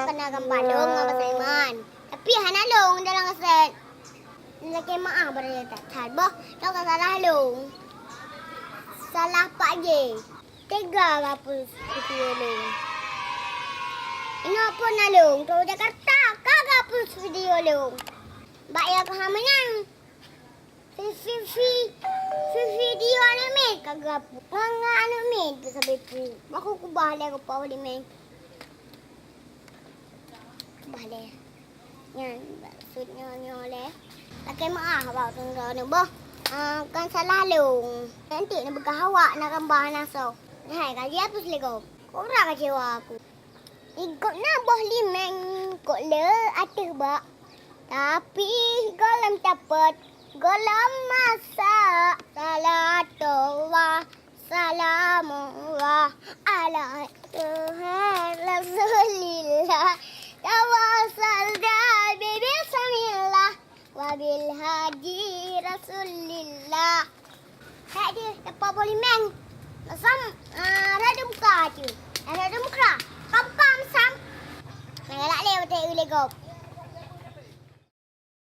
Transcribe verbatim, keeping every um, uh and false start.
Kana gambar lôn ngon Pak Saiman. Tapi hana lôn dalam kaset. Lakèe meu'ah bak droeneuh that-that boh. Lôn ka salah lôn. Salah Pak J. Teuga geuhapus video lôn. Ingat phôn na lôn, trok Jakarta, ka geuhapus video lôn. Bak ya keuh meunan. Fi, fi, fi, fi video aneuk miet ka geuhapus. Ngon, ngon aneuk miet sabe pu. Maka kubah lé keu Pak Parlemen. Bah lé. Nyan maksud nyoe, nyoe lé. Lakèe meu'ah bak droeneuh boh. Ah, kan salah lôn. Nanti neupeugah awak na gambar na soe. Hai, ka jihapus lé gob. Kok brat kecewa aku. Ikot na boh limeng kok le ateueh bak. Tapi gohlom tapot, gohlom masak. Salatullah, salamullah ala Rasulillah. Tawassalna bi bismillah wa bil haji Rasulillah. Hai deh, dapat boh limeng. Masam, ah, rada buka je. Rada buka. Kam, kam, sam. Nah, galak lé watèe u lé gob.